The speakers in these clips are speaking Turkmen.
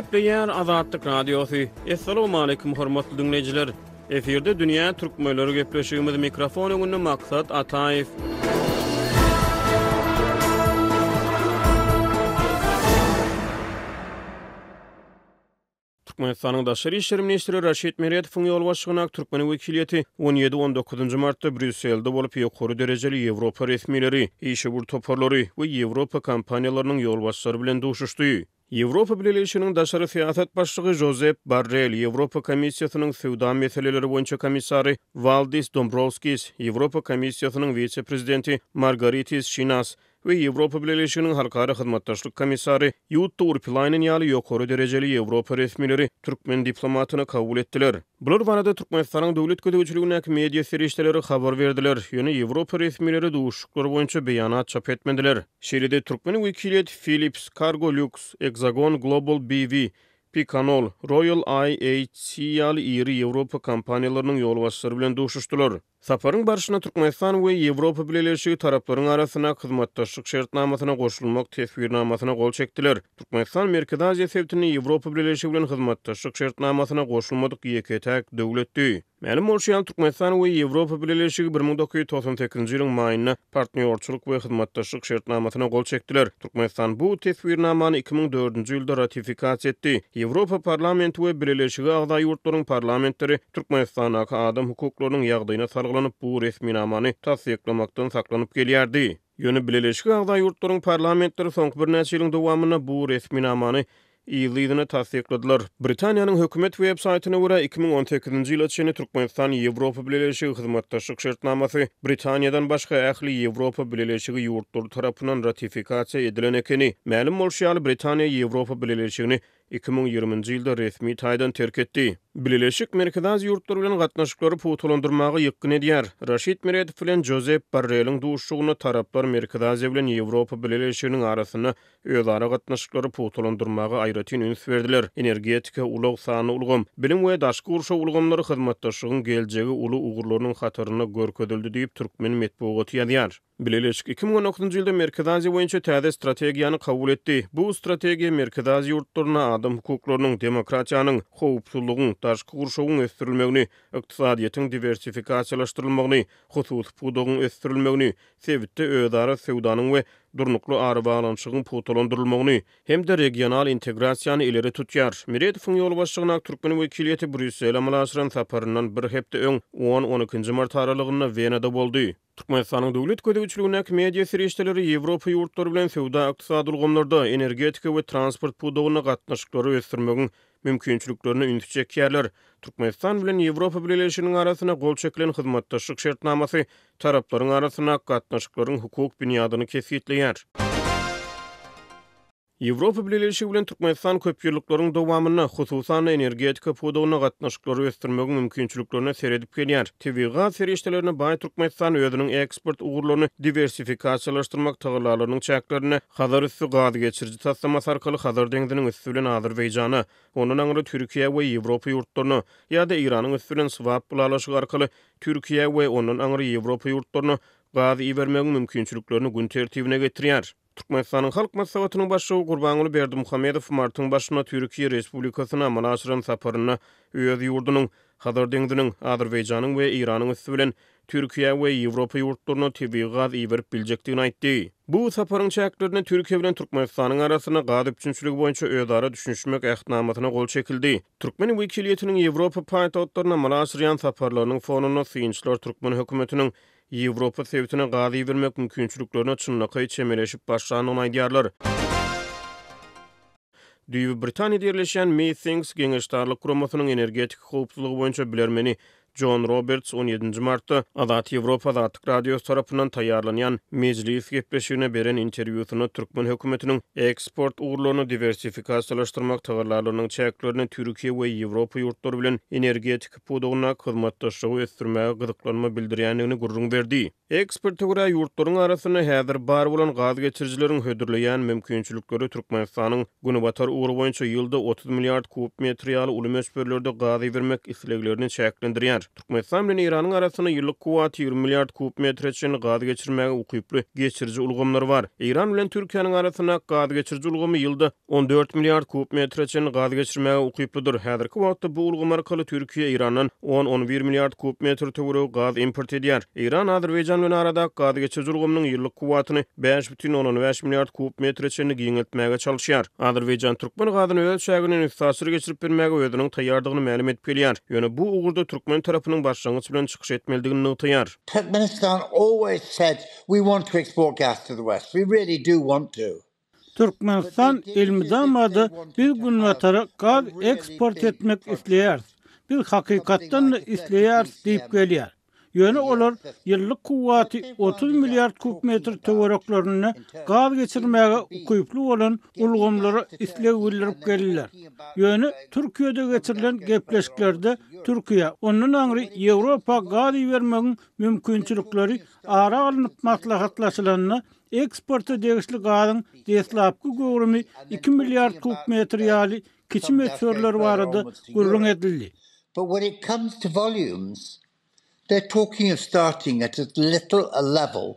Gepleýär Azatlyk Radiosy. Assalamualaikum hormatly diňleýjiler. Efirde dünýä türkmenleri gepleşigimiz mikrofon öňünde Maksat Ataýew. Türkmenistanyň Daşary işler ministri Raşid Meredowyň ýolbaşçylygyndaky türkmen wekiliýeti on ýedi-on dokuzynjy martda Brýusselde bolup, ýokary derejeli ýewropa resmileri, işewür toparlary we ýewropa kompaniýalarynyň ýolbaşçylary bilen duşuşdy. Ýewropa Bileleşiginiň daşary syýasat başlygy Žozep Borrel, Ýewropa Komissiýasynyň söwda meseleleri boýunça komissary Waldis Dombrowskis, Ýewropa Komissiýasynyň wise-prezidenti Margaritis Şinas, we Ýewropa Bileleşiginiň Halkara hyzmatdaşlyk komissary Ýutta Urpilaýnen ýaly ýokary derejeli ýewropa resmileri türkmen diplomatyny kabul etdiler. Bular barada Türkmenistanyň döwlet gözegçiligindäki media serişdeleri habar berdiler, ýöne ýewropa resmileri duşuşyklar boýunça beýanat çap etmediler. Şeýle-de, türkmen wekiliýeti Philips, Cargolux, Hexagon Global BV, Picanol, Royal IHC ýaly iri ýewropa kompaniýalarynyň ýolbaşçylary bilen duşuşdylar. Saparyň barşynda Türkmenistan we Ýewropa Bileleşigi taraplaryň arasyndaky hyzmatdaşlyk şertnamasyna goşulmak teswirnamasyna gol çekdiler. Türkmenistan Merkezi Aziýa sebitinde Ýewropa Bileleşigi bilen hyzmatdaşlyk şertnamasyna goşulmadyk ýeke-täk döwletdi. Mälim bolşy ýaly, Türkmenistan we Ýewropa Bileleşigi 1998-nji ýylyň maýynda Partnýorçylyk we hyzmatdaşlyk şertnamasyna gol çekdiler. Türkmenistan bu teswirnamany 2004-nji ýylda ratifikasiýa etdi. Ýewropa Parlamenti we Bileleşige agza ýurtlaryň parlamentleri Türkmenistandaky adam hukuklarynyň ýagdaýyna salgylanyp, bu resminamany tassyklamakdan saklanyp gelýärdi. Ýöne Bileleşige agza ýurtlaryň parlamentleri soňky birnäçe ýylyň dowamynda bu resminamany yzly-yzyna tassykladylar. Britaniýanyň hökümet web-saýtyna görä, 2018-nji ýyla çenli Türkmenistan Ýewropa Bileleşigi hyzmatdaşlyk şertnamasy Britaniýadan başga ähli Ýewropa Bileleşigi ýurtlary tarapyndan ratifikasiýa edilen ekeni. Mälim bolşy ýaly, Britaniýa Ýewropa Bileleşigini 2020-nji ýylda resmi taýdan terk etdi. Bileleşik Merkezi Aziýa ýurtlary bilen gatnaşyklary pugtalandyrmaga ýykgyn edýär. Raşid Meredow bilen Jozep Borreliň duşuşygynda taraplar Merkezi Aziýa bilen Ýewropa Bileleşiginiň arasynda özara gatnaşyklary pugtalandyrmaga aýratyn üns berdiler. Energetika, ulag, sanly ulgam, bilim we daşky gurşaw ulgamlary hyzmatdaşlygyň geljegi uly ugurlarynyň hatarynda görkezildi diýip, türkmen metbugaty ýazýar. Bileleşik 2019-njy ýylda Merkezi Aziýa boýunça täze strategiýany kabul etdi. Bu strategiýa Merkezi Aziýa ýurtlarynda adam hukuklarynyň, demokratiýanyň, howpsuzlygyň, daşky gurşawyň ösdürilmegini, ykdysadyýetiň diwersifikasiýalaşdyrylmagyny, hususy pudagyň ösdürilmegini, sebitde özara söwdanyň we durnukly arabaglanyşygyň pugtalandyrylmagyny hem-de regional integrasiýany ileri tutýar. Meredowyň ýolbaşçylygyndaky türkmen wekiliýeti Brýussele amala aşyran saparyndan bir hepde öň, on-on ikinji mart aralygynda Wenada boldy. Türkmenistanyň döwlet gözegçiligindäki media serişdeleri Ýewropa ýurtlary bilen söwda-ykdysady ulgamlarda, energetika we transport pudagynda gatnaşyklary ösdürmegiň mümkinçiliklerine ünsi çekýärler. Türkmenistan bilen Ýewropa Bileleşiginiň arasynda gol çekilen hyzmatdaşlyk şertnamasy taraplaryň arasyndaky gatnaşyklaryň hukuk binýadyny kesgitleýär. Ýewropa Bileleşigi bilen Türkmenistan köpýyllyklaryň dowamynda, hususan-da, energetika pudagynda gatnaşyklary ösdürmegiň mümkinçiliklerine seredip gelýär. Tebigy gaz serişdelerine baý Türkmenistan özüniň eksport ugurlaryny diwersifikasiýalaşdyrmak tagallalarynyň çäklerinde Hazarüsti gaz geçiriji taslamasy arkaly Hazar deňziniň üsti bilen Azerbaýjana, ondan aňry Türkiýä we Ýewropa ýurtlaryna ýa-da Eýranyň üsti bilen swap ylalaşygy arkaly Türkiýä we ondan aňry Ýewropa ýurtlaryna gaz ibermegiň mümkinçiliklerini gün tertibine getirýär. Türkmenistanyň Halk Maslahatynyň Başlygy Gurbanguly Berdimuhamedow martyň başynda Türkiýe Respublikasyna amala aşyran saparynda öz ýurdunyň Hazar deňziniň, Azerbaýjanyň we Eýranyň üsti bilen Türkiýä we Ýewropa ýurtlaryna tebigy gaz iberip biljekdigini aýtdy. Bu saparyň çäklerinde Türkiýe bilen Türkmenistanyň arasynda gaz üpjünçiligi boýunça özara düşünişmek Ähtnamasyna gol çekildi. Türkmen wekiliýetiniň Ýewropa paýtagtlaryna amala aşyrýan saparlarynyň fonunda synçylar türkmen hökümetiniň Ýewropa sebitine gaz ibermek mümkinçiliklerine çynlakaý çemeleşip başlandygyny aýdýarlar. Düýbi Britaniýada ýerleşýän MeThinks geňeşdarlyk guramasynyň energetika howpsuzlygy boýunça bilermeni Jon Roberts on ýedinji martda Azat Ýewropa Azatlyk Radiosy tarapyndan taýýarlanýan Mejlis gepleşigine beren interwýusynda türkmen hökümetiniň eksport ugurlaryny diwersifikasiýalaşdyrmak tagallalarynyň çäklerinde Türkiýe we Ýewropa ýurtlary bilen energetika pudagyndaky hyzmatdaşlygy ösdürmäge gyzyklanma bildirýändigini gürrüň berdi. Eksperte görä, ýurtlaryň arasynda häzir bar bolan gaz geçirijileriň hödürleýän mümkinçilikleri Türkmenistanyň günbatar ugry boýunça ýylda 30 milliard kub metr ýaly uly möçberlerde gaz ibermek isleglerini çäklendirýär. Türkmenistan bilen Eýranyň arasynda ýyllyk kuwwaty 20 milliard kub metre çenli gaz geçirmäge ukyply geçiriji ulgamlar bar. Eýran bilen Türkiýäniň arasyndaky gaz geçiriji ulgamy ýylda 14 milliard kub metre çenli gaz geçirmäge ukyplydyr. Häzirki wagtda bu ulgam arkaly Türkiýe Eýrandan on-on bir milliard kub metr töweregi gaz import edýär. Eýran Azerbaýjan bilen aradaky gaz geçiriji ulgamynyň ýyllyk kuwwatyny 5,5 milliard kub metre çenli giňeltmäge çalyşýar. Azerbaýjan türkmen gazyny öz çäginden üstaşyr geçirip bermäge özüniň taýýardygyny mälim edip gelýär. Ýöne bu ugurda türkmen tarapynyň başlangyç bilen çykyş etmelidigini nygtaýar. Turkmenistan always said we want to export gas to the west, we really do want to. Türkmenistan elmydama-da biz Günbatara gaz eksport etmek isleýäris, biz hakykatdan-da isleýäris diýip gelýär. Ýöne olar ýyllyk kuwwaty 30 milliard kub metr töwereklerinde gaz geçirmäge ukyply bolan ulgamlara isleg bildirip geldiler. Ýöne Türkiýede geçirilen gepleşiklerde Türkiýä, ondan aňry Ýewropa gaz ibermegiň mümkinçilikleri ara alnyp maslahatlaşylanda Eksporta degişli gazyň deslapky göwrümi iki milliard kub metr ýaly kiçi möçberler barada gürrüň edildi. But when it comes to volumes, they're talking of starting at as little a level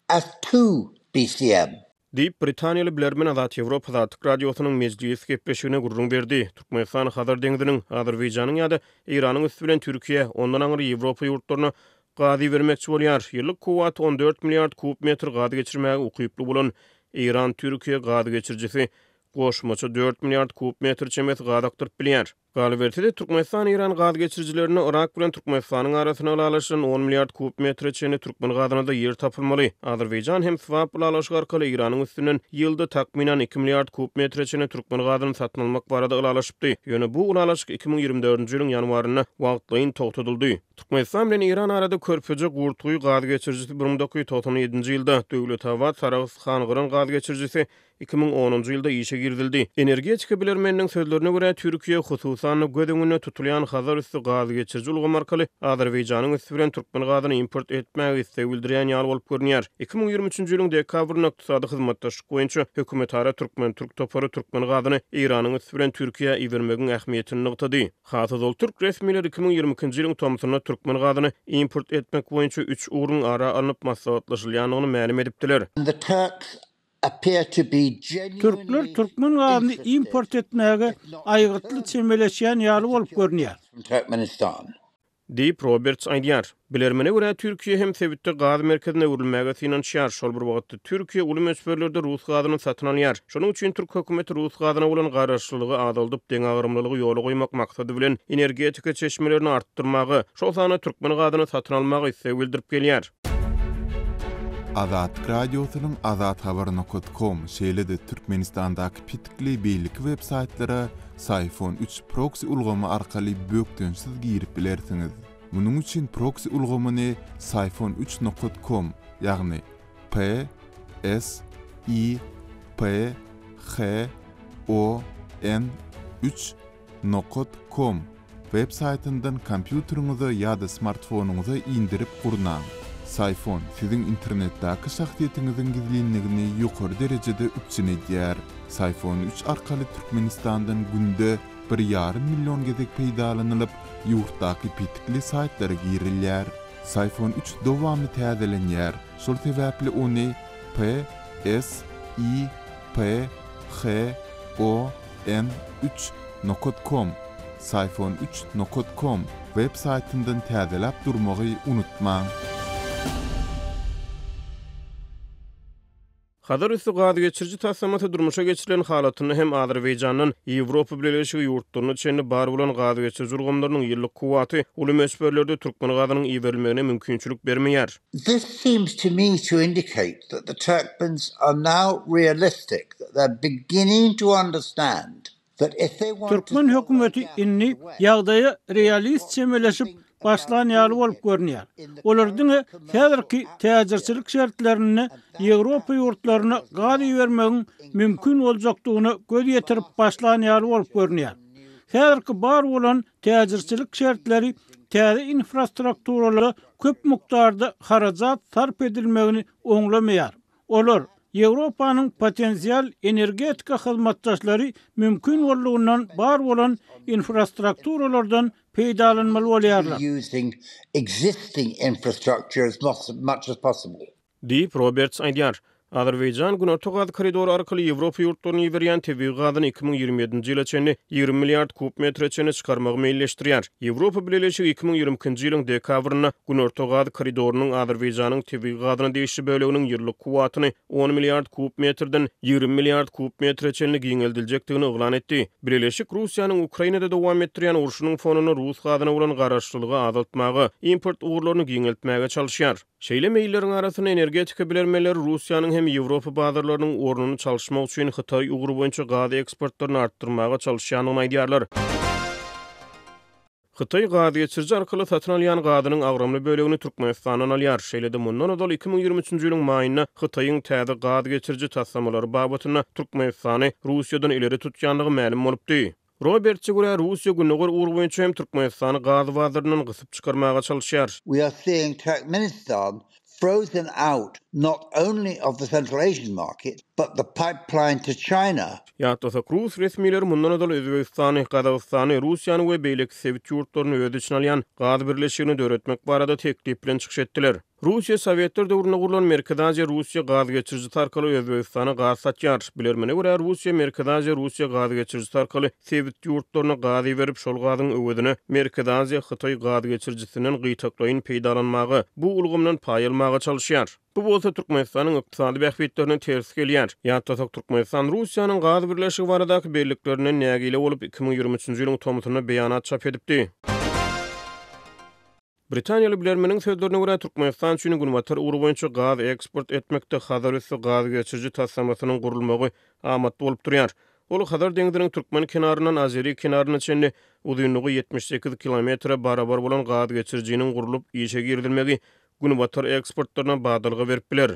as two bcm. Diýip, britaniýaly bilermen Azat Ýewropa Azatlyk Radiosynyň Mejlis gepleşigine gürrüň berdi. Türkmenistan Hazar deňziniň, Azerbaýjanyň ýa-da Eýranyň üsti bilen Türkiýä, ondan aňry Ýewropa ýurtlaryna Gaz ibermekçi bolýar. Ýyllyk kuwwaty 14 milliard kub metr gaz geçirmäge ukyply bolan Eýran-Türkiýe gaz geçirijisi goşmaça dört milliard kub metr çemesi gaz akdyryp bilýär. Galyberse-de, Türkmenistan-Eýran gaz geçirijilerinde Yrak bilen Türkmenistanyň arasynda ylalaşylan on milliard kub metre çenli türkmen gazyna-da ýer tapylmaly. Azerbaýjan hem swap ylalaşygy arkaly Eýranyň üstünden ýylda takmynan iki milliard kub metre çenli türkmen gazyny satyn almak barada ylalaşypdy. Ýöne bu ylalaşyk 2024-nji ýylyň ýanwarynda wagtlaýyn togtadyldy. Türkmenistan bilen Eýran arada Körpeje, Gurtguýy gaz geçirijisi 1997-nji ýylda, Döwletabat, Sarahs, Hangyran gaz geçirijisi 2010-njy ýylda işe girizildi. Energetika bilermeniniň sözlerine görä, Türkiýe, hususan-da, göz öňünde tutulýan Hazar üsti gaz geçiriji ulgamy arkaly Azerbaýjanyň üsti bilen türkmen gazyny import etmäge isleg bildirýän ýaly bolup görünýär. 2023-nji ýylyň dekabrynda Ykdysady hyzmatdaşlyk boýunça hökümetara türkmen-türk topary türkmen gazyny Eýranyň üsti bilen Türkiýä ibermegiň ähmiýetini nygtady. Has ozal türk resmileri 2022-nji ýylyň tomsunda türkmen gazyny import etmek boýunça üç ugruň ara alnyp maslahatlaşylýandygyny mälim edipdiler. The Turks appear to be genuinely Türkler türkmen gazyny import etmäge aýgytly çemeleşýän ýaly bolup görünýär. from Turkmenistan. Diýip, Roberts aýdýar. Bilermene görä, Türkiýe hem sebitde gaz merkezine öwrülmäge synanyşýar. Şol bir wagtda, Türkiýe uly möçberlerde rus gazyny satyn alýar. Şonuň üçin türk hökümeti rus gazyna bolan garaşlylygy azaldyp, deňagramlylygy ýola goýmak maksady bilen, energetika çeşmelerini artdyrmaga, şol sanda türkmen gazyny satyn almaga isleg bildirip gelýär. Azatlyk Radiosynyň azathabar nokat kom, şeýle-de Türkmenistandaky petikli beýleki web-saýtlara Syfon üç proksi ulgamy arkaly bökdençsiz girip bilersiňiz. Munuň üçin proksi ulgamyny Syfon üç nokat kom, ýagny P S I P H O N üç nokat kom web saýtyndan kompýuteriňize ýa-da smartfonyňyza indirip gurnaň. Syfon siziň internetdäki şahsyýetiňiziň gizlinligini ýokary derejede üpjün edýär. Syfon üç arkaly Türkmenistandan günde bir ýarym million gezek peýdalanylyp, ýurtdaky petikli saýtlara girilýär. Syfon üç dowamly täzelenýär, şol sebäpli ony P S I P H O N üç nokat kom, Syfon üç nokat kom, web saýtyndan täzeläp durmagy unutmaň. Hazar üsti gaz geçiriji taslamasy durmuşa geçirilen halatynda hem Azerbaýjandan Ýewropa Bileleşigi ýurtlaryna çenli bar bolan gaz geçiriji ulgamlarynyň ýyllyk kuwwaty uly möçberlerde türkmen gazynyň iberilmegine mümkinçilik bermeýär. This seems to me to indicate that the Turkmens are now realistic, that they're beginning to understand that if they want to Türkmen hökümeti indi ýagdaýa realist çemeleşip başlan ýaly bolup görünýär. Olar diňe häzirki täjirçilik şertlerinde Ýewropa ýurtlaryna gaz ibermegiň mümkin boljakdygyna göz ýetirip başlan ýaly bolup görünýär. Häzirki bar bolan täjirçilik şertleri täze infrastrukturalara köp mukdarda harajat sarp edilmegini oňlamaýar. Olar, Ýewropanyň potensial energetika hyzmatdaşlary mümkin boldugyndan bar bolan infrastrukturalardan peýdalanmaly bolýarlar. Diýip, Roberts aýdýar. Azerbaýjan Günorta gaz koridory arkaly Ýewropa ýurtlaryna iberýän tebigy gazyny 2027-nji ýyla çenli 20 milliard kub metre çenli çykarmagy meýilleşdirýär. Ýewropa Bileleşigi 2022-nji ýylyň dekabrynda Günorta gaz koridorynyň Azerbaýjanyň tebigy gazyna degişli böleginiň ýyllyk kuwwatyny on milliard kub metrden 20 milliard kub metre çenli giňeldiljekdigini yglan etdi. Bileleşik Russiýanyň Ukrainada dowam etdirýän urşunyň fonunda rus gazyna bolan garaşlylygy azaltmaga, import ugurlaryny giňeltmäge çalyşýar. Şeýle meýilleriň arasynda energetika bilermenleri Russiýanyň hem Ýewropa bazarlarynyň ornuny çalyşmak üçin Hytaý ugry boýunça gaz eksportlaryny artdyrmaga çalyşýandygyny aýdýarlar. Hytaý gazgeçiriji arkaly satyn alýan gazynyň agramly bölegini Türkmenistandan alýar. Şeýle-de mundan ozal 2023-nji ýylyň maýynda Hytaýyň täze gaz geçiriji taslamalary babatynda Türkmenistany Russiýadan ileri tutýandygy mälim bolupdy. Robertse görä, Russiýa gündogar ugur boýunça hem Türkmenistany gaz bazaryndan gysyp çykarmaga çalyşýar. We are seeing Turkmenistan frozen out not only of the Central Asian market, but the pipeline to China. Ýatlasak, rus resmileri mundan ozal Özbegistany, Gazagystany, Russiýany we beýleki sebit ýurtlaryny öz içine alýan gaz birleşigini döretmek barada teklip bilen çykyş etdiler. Russiýa sowetler döwründe gurlan Merkezi Aziýa-Russiýa gaz geçirijisi arkaly Özbegistana gaz satýar. Bilermene görä, Russiýa Merkezi Aziýa-Russiýa gaz geçirijisi arkaly sebit ýurtlaryna gaz iberip, şol gazyň öwezine Merkezi Aziýa-Hytaý gaz geçirijisinden gytaklaýyn peýdalanmaga, bu ulgamdan paý almaga çalyşýar. Bu bolsa Türkmenistanyň ykdysady bähbitlerine ters gelýär. Ýatlasak, Türkmenistan Russiýanyň gaz birleşigi baradaky belliklerinden nägile bolup, 2023-nji ýylyň tomsunda beýanat çap edipdi. Britaniýaly bilermeniň sözlerine görä, Türkmenistan üçin günbatar ugry boýunça gaz eksport etmekde Hazarüsti gaz geçiriji taslamasynyň gurulmagy amatly bolup durýar. Ol Hazar deňziniň türkmen kenaryndan azeri kenaryna çenli uzynlygy 78 kilometre barabar bolan gaz geçirijiniň gurlup işe girizilmegi günbatar eksportlaryna badalga berip biler.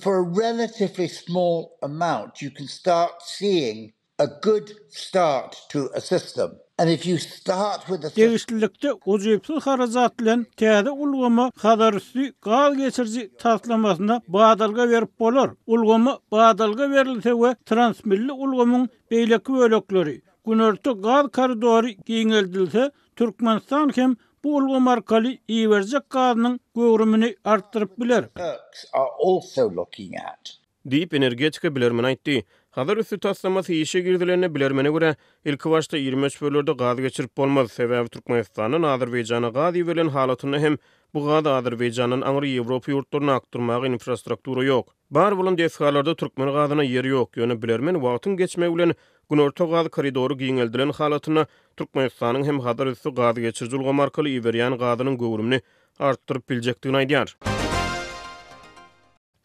For a relatively small amount you can start seeing A good start to a system and if you start with a system. Degişlilikde ujypsyz harajat bilen täze ulgama Hazarüsti gaz geçiriji taslamasyna badalga berip bolar. Ulgama badalga berilse we transmilli ulgamyň beýleki bölekleri, Günorta gaz koridory giňeldilse, Türkmenistan hem bu ulgam arkaly iberjek gazynyň göwrümini artdyryp biler. Turks are also looking at. Diýip, energetika bilermeni aýtdy. Hazar üsti taslamasy işe girizilende, bilermene görä, ilkibaşda iri möçberlerde gaz geçirip bolmaz. Sebäbi Türkmenistandan Azerbaýjana gaz iberilen halatynda hem bu gazy Azerbaýjandan aňry Ýewropa ýurtlaryna akdyrmaga infrastruktura ýok. Bar bolan desgalarda türkmen gazyna ýer ýok. Ýöne bilermen wagtyň geçmegi bilen Günorta gaz koridory giňeldilen halatynda Türkmenistanyň hem Hazar üsti gaz geçiriji ulgamy arkaly iberýän gazynyň göwrümini artdyryp biljekdigini aýdýar.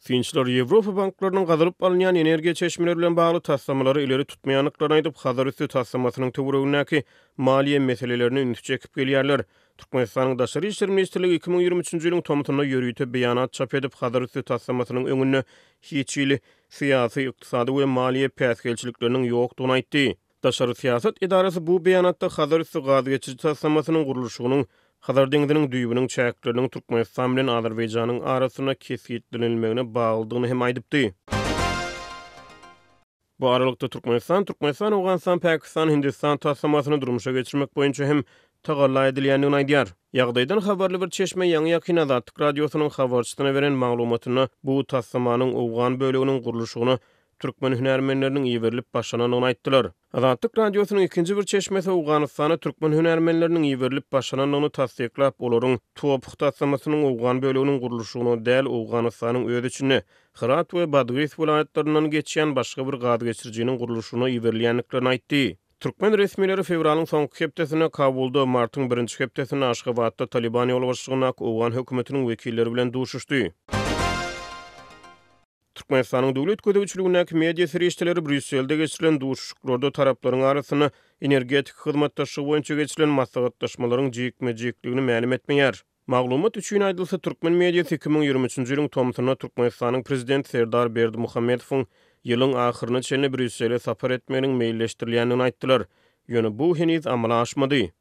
Synçylar Ýewropa banklarynyň gazylyp alynýan energiýa çeşmeleri bilen bagly taslamalary ileri tutmaýandyklaryny aýdyp, Hazarüsti taslamasynyň töweregindäki maliýe meselelerine ünsi çekip gelýärler. Türkmenistanyň Daşary işler ministrligi 2023-nji ýylyň tomsunda ýörite beýanat çap edip, Hazarüsti taslamasynyň öňünde hiç hili syýasy, ykdysady we maliýe päsgelçilikleriniň ýokdugyny aýtdy. Daşary syýasat edarasy bu beýanatda Hazarüsti gaz geçiriji taslamasynyň gurluşygynyň Hazar deňziniň düýbüniň çäkleriniň Türkmenistan bilen Azerbaýjanyň arasynda kesgitlenilmegine baglydygyny hem aýdypdy. Bu aralykda, Türkmenistan Türkmenistan-Owganystan-Pakistan-Hindistan taslamasyny durmuşa geçirmek boýunça hem tagalla edilýändigini aýdýar. Ýagdaýdan habarly bir çeşme ýaňy-ýakyn Azatlyk Radiosynyň habarçysyna beren maglumatynda bu taslamanyň owgan böleginiň gurluşygyna türkmen hünärmenleriniň iberilip başlanandygyny aýtdylar. Azatlyk Radiosynyň ikinji bir çeşmesi Owganystana türkmen hünärmenleriniň iberilip başlanandygyny tassyklap, olaryň TOPH taslamasynyň owgan böleginiň gurluşygyna däl, Owganystanyň öz içinde, Hyrat we Badgys welaýatlaryndan geçýän başga bir gazgeçirijiniň gurluşygyna iberilýändiklerini aýtdy. Türkmen resmileri fewralyň soňky hepdesinde Kabulda, martyň birinji hepdesinde Aşgabatda Talyban ýolbaşçylygyndaky owgan hökümetiniň wekilleri bilen duşuşdy. Türkmenistanyň döwlet gözegçiligindäki media serişdeleri Brýusselde geçirilen duşuşyklarda taraplaryň arasynda energetika hyzmatdaşlygy boýunça geçirilen maslahatlaşmalaryň jikme-jikligini mälim etmeýär. Maglumat üçin aýdylsa, türkmen mediasy 2023-nji ýylyň tomsunda Türkmenistanyň Prezidenti Serdar Berdimuhamedowyň ýylyň ahyryna çenli Brýussele sapar etmeginiň meýilleşdirilýändigini aýtdylar. Ýöne bu heniz amala aşmady.